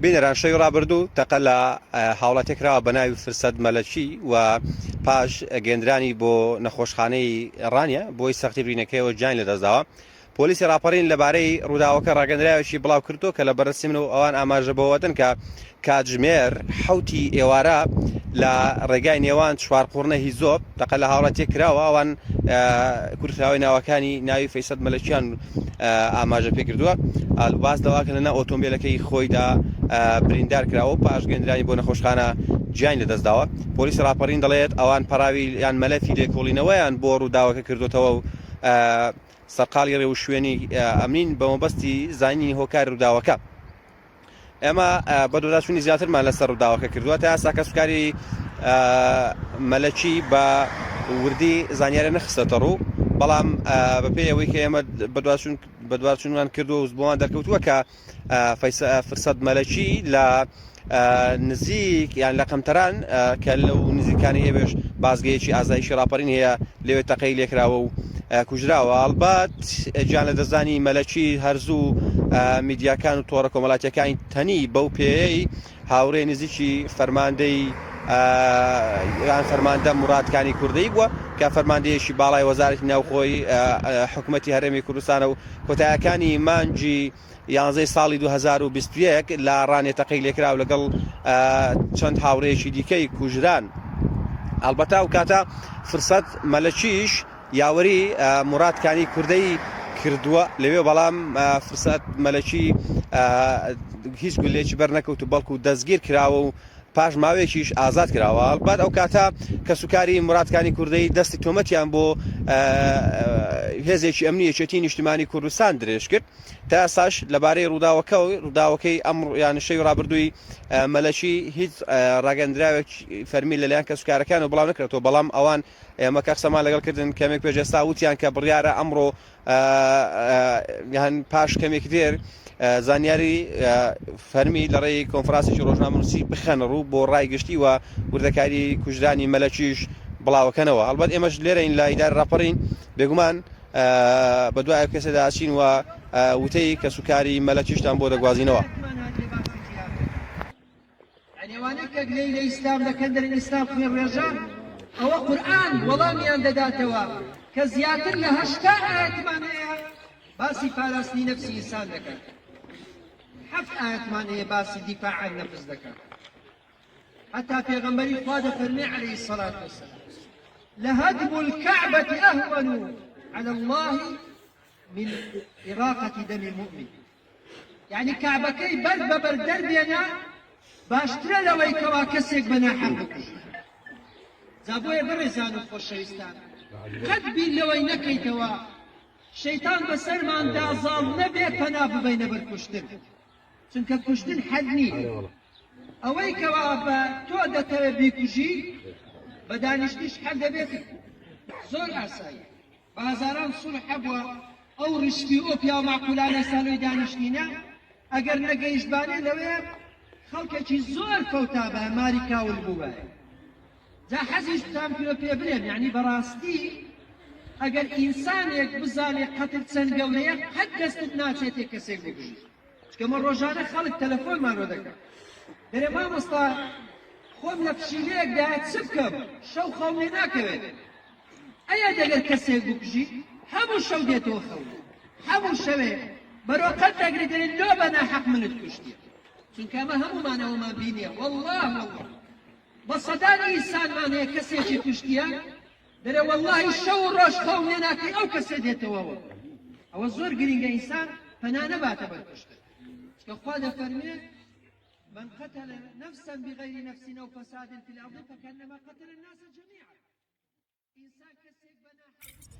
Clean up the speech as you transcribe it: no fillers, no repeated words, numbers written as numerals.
بینەران شەوی ڕابردوو تەقە لە هاوڵاتیەک کراوە بە ناوی فرسەت مەلەکی و پاش گەندرانی بۆ نەخۆشخانەی ڕانیە بۆی سەختی برینەکەیەوە گیانی لەدەستداوە. پۆلیسی ڕاپەڕین لەبارەی ڕووداوەکە ڕاگەندراوێکی بڵاوکردەوە کە لە بەرەسی من و ئەوان ئاماژە بەوەدەن کە کاتژمێر حەوتی ئێوارە لە ڕێگای نێوان چوارقوڕنە هیزۆپ تەقە لە هاوڵاتیەک کراوە ئەوان کورتکراوەی ناوەکانی ناوی فەیسەد مەلەکیان ئاماژە پێکردووە باس لەوە کە لەناو ئۆتۆمبیلەکەی خۆیدا بریندار کراوە و پاش گەندرانی بۆ نەخۆشخانە گیانی لەدەستداوە پۆلیسی ڕاپەڕین دەڵێت ئەوان پەراوی یان مەلەفی لێکۆڵینەوەیان بۆ ڕووداوەکە کردوتەوە و سەرقاڵی ڕێوشوێنی ئەمنین بە مەبەستی زانینی هۆکاری ڕووداوەکە. ئێمە بەدواداچوونی زیاترمان لەسەر ڕووداوەکە کردووە تا ئێستا کەسوکاری مەلەکی بە وردی زانیاری نەخستەتە ڕوو بەڵام بەپێی ئەوەی کە ئێمە بەدواچوون بەدواچوونمان کردووە و بۆمان دەرکەوتووە کە فرسەت مەلەکی لە نزیک یان لە قەمتەران کە لەو نزیکانی ئێوێش بازگەیەکی ئازایشی ڕاپەڕین هەیە لەوێ تەقەی لێکراوە و کوژراوە ئەڵبەت گیان لەدەستدانی مەلەکی هەرزوو میدیاکان و تۆڕە کۆمەڵاتیەکانی تەنی بەو پێیەی هاوڕێ نزیکی فەرماندەی یان فەرماندە مرادکانی کوردەی بووە کە فەرماندەیەکی باڵای وەزارەتی ناوخۆی حکوومەتی هەرێمی کوردستانە و کۆتایەکانی مانگی یانزەی ساڵی 2021 لە ڕانیە تەقەی لێکرا و لەگەڵ چەند هاوڕێیەکی دیکەی کوژران. ئەڵبەتە ئەو کاتە فرسەت مەلەکیش یاوەری موراد کانی کوردەی کردووە لەوێ بەڵام فرسەت مەلەکی هیچ گولەیەکی بەرنەکەوت و بەڵکو دەستگیر کراوە و پاش ماوەیەکیش ئازاد کراوە. ئەڵبەت ئەو کاتە کەسوکاری مورادکانی کوردەی دەستی تۆمەتیان بۆ هێزێکی ئەمنی یەکێتی نیشتیمانی کوردستان درێژ کرد. تا ئێستاش لەبارەی ڕووداوەکە و ڕووداوەکەی ئەم یان شەوی ڕابردووی مەلەکی هیچ ڕاگەندراوێک فەرمی لەلایەن کەسوکارەکان و بڵاو نەکرێتەوە بەڵام ئەوان ئێمە کە قسەمان لەگەڵ کردن کەمێک پێش ئێستا وتیان کە بڕیارە ئەمڕۆ یان پاش کەمێک دێر زانیاری فەرمی لە ڕێی کۆنفرانسێکی ڕۆژنامەنووسی بخەنە ڕوو بۆ ڕای گشتی و وردەکاری کوژرانی مەلەکیش بڵاوەکەنەوە هەڵبەت ئێمەش لێرەین لە ئیدارە ڕاپەڕین بێگومان بەدوای ئەو کەسەدا ئەچین و وتەی کەسوکاری مەلەکیشتان بۆ دەگوازینەوە. یانی ئەوانەی کە گلەیی لە ئیسلام دەکەن دەرێن ئیسلام خوێن ڕێژە ئەوە قورئان وەڵامیان دەداتەوە کە زیاتر لە 80 ئایەتمان هەیە باسی پاراستنی نەفسی ئینسان دەکات حەفت ئایەتمان هەیە باسی دیفاع عن نەفس دەکات حتا پێغەمبەری خوا دەفەرمێ عەلەیهی الصلاة والسلام لهدم الكعبة أهون على الله من إراقة دم مؤمن یعنی کەعبەکەی بەرد بە بەرد دەربێنە باشترە لەوەی کەوا کەسێک بە ناحەق بکوژی جا بۆیە بەڕێزان و خۆشەویستان قەت بیر لەوەی نەکەیتەوە شەیتان بەسەرماندا زاڵ نەبێ پەنا ببەینە بەر کوشتن چونکە کوشتن حەل نییە ئەوەی کەوا بە تۆ دەتەوێت بیکوژی بە دانیشتیش حەل دەبێت زۆر ئاسایی بە هەزاران سوڵح هەبووە ئەو ڕیشپی و ئەو پیاوە مەعقولانە ئێستا لۆی دانیشتینە ئەگەر نەگەیشتبانێ لەوێ خەڵکێکی زۆر فەوتابایە ماری کاول بووبایە جا حەزیش بتان پێ پێ بلێم یعنی بەڕاستی ئەگەر ئینسانێک بزانێ قەتل چەند گەورەیە قەت دەستت ناچێتێ کەسێک بکوژی چکە مە ڕۆژانە خەڵک تەلەفۆنمان بۆ دەکات دەرێ مامۆستا خۆم لە پشیلەیەکدا چ بکەم شەو خەوم لێ ناکەوێت ئەیە دەگەر کەسێک بکوژی هەموو شەو دێتەوە خەون هەموو شەوێ بەرۆ قەت دەگری دەرێ لۆ بە ناحەق منت کوشتیە چونکە ئەمە هەموومان ئەوەمان بینیە والله والله بە سەدان ئینسانمان هەیە کەسێکی کوشتیە دەرێ وەڵڵاهی شەو و ڕۆژ خەوم لێ ناکەی ئەو کەسە دێتەوە ئەوە زۆر گرنگە ئینسان پەنا نەباتە بەر کوشتن چونکە خوا دەفەرموێ من قتل نفسا بغير نفس أو فساد في الأرض فكأنما قتل الناس جميعا إنسان کەسێک بە ناحەق.